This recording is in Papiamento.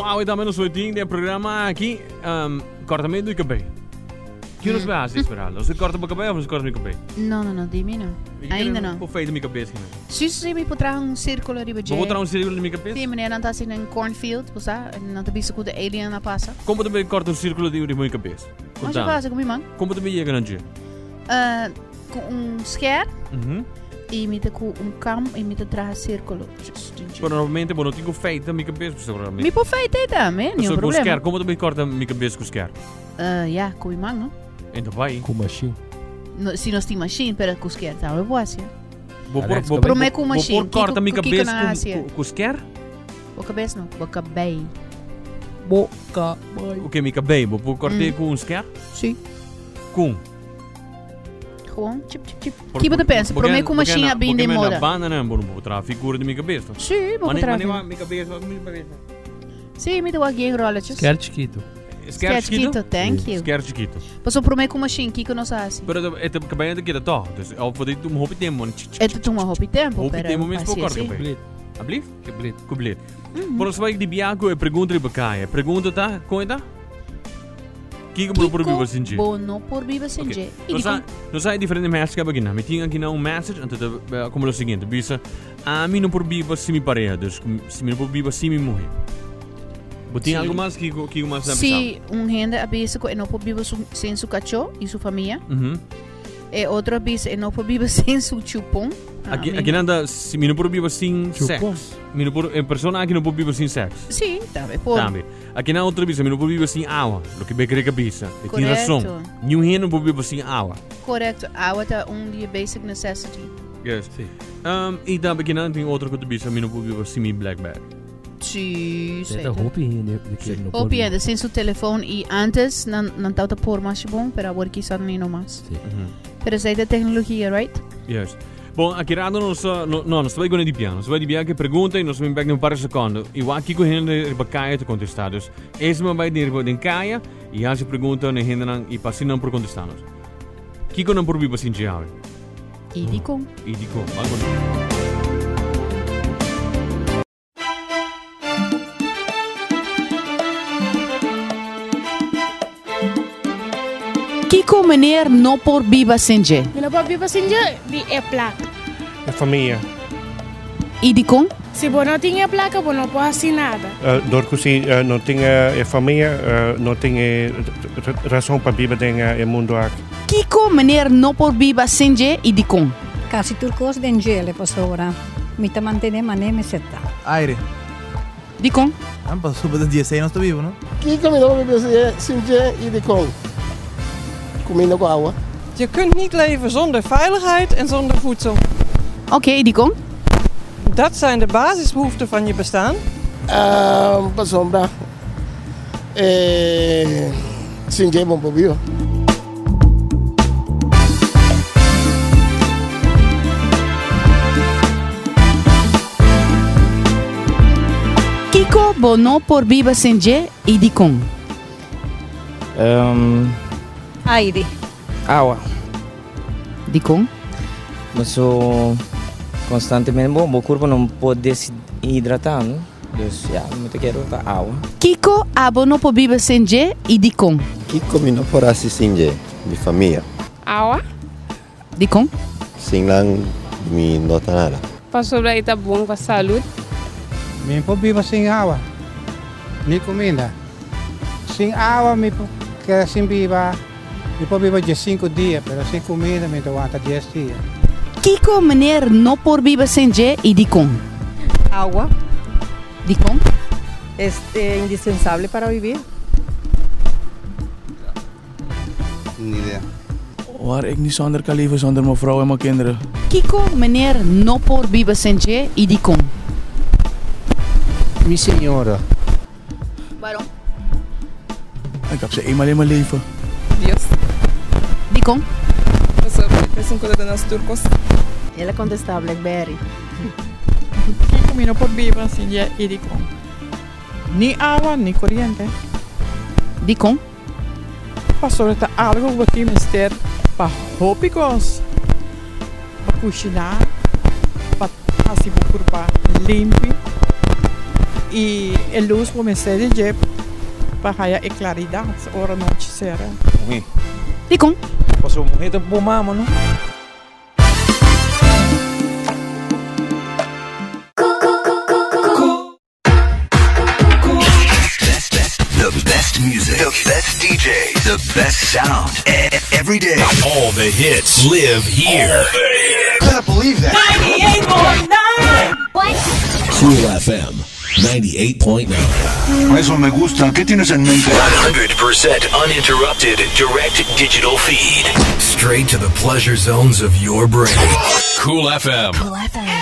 awe tambe nos lo tin den programa aki, um, kortamentu di kabei. Kiko nos bai hasi, Esmeralda? Nos korta bo kabei of nos korta mi kabei? No, no, no, di mi no. Ainda no. Bo feita mi kabes kina. Si, si, mi por traha un sirkulo riba dje. Bo por traha un sirkulo riba mi kabes? Si, meneer nan ta hasi den cornfield, bo sa, nan ta bisa ku de alien a pasa. Kon bo ta bai korta un sirkulo riba mi kabes? Masha fácil, ku mi man. Kon bo ta bai yega na dje? Uh, ku un skèr. I mi ta ku un kam i mi ta traha sirkulo. Pero normalmente bo no tin ku feita mi kabes. Mi por feita tambe, ni un problema. Ku skèr, kon bo ta bai korta mi kabes ku skèr? Uh, ja, ku mi man, no? En ta bai. Ku machine. No, si nos tin machine, pero ku skèr tambe bo hasi. Bo por, bo, Promé ku machine. Bo por korta mi Kiko kabes nan ku, hasi? ku, ku skèr? Bo kabes no, bo kabei. Bo kabei. Oké, mi kabei. Bo por kort'é ku un skèr? Si. Kon? Gewoon, chip, chip, chip. Ki bo ta pensa? Promé ku machine a bin den moda. Porque banda nan, bo no por traha figura di mi kabes. Si, bo por traha. Mane mi kabes, mi kabes. Si, mi ta wak yen rolletjes. Sker chiquito. Sker chiquito, thank you. Sker chiquito. Paso promé ku machine, kiko nos a hasi? Pero e ta kabei ta keda toch. Dus of por tuma hopi tempo. E ta tuma hopi tempo, Hopi pero tempo mes por así, korta así. kabei. Ablief? Kublit. Kublit. Por nos bai di biaha ku e pregunta riba kaya. Pregunta ta, kon e ta? Kiko bo no por biba sin dje? Bo no por biba sin dje. Okay. Nos a, nos a diferente message kaba gina. Mi tin aki na un message, anto ta como lo siguiente. Bisa, a mi no por biba sin mi pareja, dus si mi no por biba sin mi mujer. Bo tin Sí. algo mas? Kiko, kiko mas na Si un hende a bisa ku e no por biba su, sin su kachó i su famia. E otro a bisa e no por biba sin su chupon. Ah, Aki, mi aki no- nanda, si mi no por biba sin Chupon. seks. Mi no por, e persona aki no por biba sin seks. Sí, tambe por. Tambe. Aki na otro bisa, mi no por biba sin awa. Loke be krek a bisa. E tin Correcto. rason. Niun hende no por biba sin awa. Correcto. Awa ta un di e basic necessity. Yes. Sí. I tambe aki nan tin otro ku ta bisa, mi no por biba sin mi Blackberry. Sí, Ta zeker. hopi hende di ke no por Hopi biba. hende sin su telefoon i antes nan nan tawata por masha bon, pero awor kisas ni no mas. Sí. Pero esei ta tecnologia, right? Yes. Bon, aki rato nos, no, no, nos ta bai gona di bia. Nos ta bai di bia ke pregunta i nos ta bin bek den un par di sekondo. I wak kiko hende riba kaya ta kontestá. Dus, esei bai den riba den kaya i hasi pregunta na hendenan i pa asina nan por kontestá nos. Kiko nan por biba sin dje awe? I dikon? I dikon? Ban kontestá. Kiko meneer no por biba sin dje? Mi no por biba sin dje di e plaka. E famia. I dikon? Si bo no tin e plaka bo no por hasi nada. Dor ku si no tin e famia no tin e rason pa biba den e mundu aki. Kiko meneer no por biba sin dje i dikon? Kasi tur kos den djele pasobra mi ta mantené manera mester ta. Aire. Dikon? Nan pasobra den dia esei nos ta biba, no? Kiko mi no por biba sin dje i dikon? Kuminda ku awa. Je kunt niet leven zonder veiligheid en zonder voedsel. Oké, i dikon? Dat zijn de basisbehoeften van je bestaan. Pasobra sin dje bo no por biba. Kiko bo no por biba sin dje i dikon? Aire. Awa. Dikon? Paso constantemente bo bo curpa no por deshidrata no dus ya mi ta kere ta awa. Kiko abo no por biba sin dje i dikon? Kiko mi no por hasi sin dje? Mi famia. Awa. Dikon? Sin nan mi no ta nada. Pasobra e ta bon pa salud. Mi no por biba sin awa, ni kuminda. Sin awa mi por keda sin biba, mi por biba diesinku dia, pero sin kuminda mi ta wanta dies dia. Kiko meneer no por biba sin dje i dikon? Awa. Dikon? Es indispensable para vivir. Ni idea. Waar ik niet zonder kan leven zonder mijn vrouw en mijn kinderen. Kiko meneer no por biba sin dje i dikon? Mi señora. Waarom? Ik heb ze eenmaal in mijn leven. Dios. Dikon? Pasobra e ta esun ku ta duna nos tur kos. El a kontestá Blackberry. Kiko mi no por biba sin dje i dikon? Ni awa ni koriente. Dikon? Pasobra ta algo ku bo tin mester pa hopi kos, pa kushiná, pa hasi bo kurpa limpi. I e lus bo mester di dje pa haya e klaridat ora nochi sera. Muhé. Dikon? Pasobra muhé ta bo mama, no? The best music, the best DJ, the best sound. Every day. All the hits live here. Better believe that. 98.9. Cool FM 98.9. Eso me gusta. ¿Qué tienes en mente? 100% uninterrupted direct digital feed. Straight to the pleasure zones of your brain. Cool FM. Cool FM.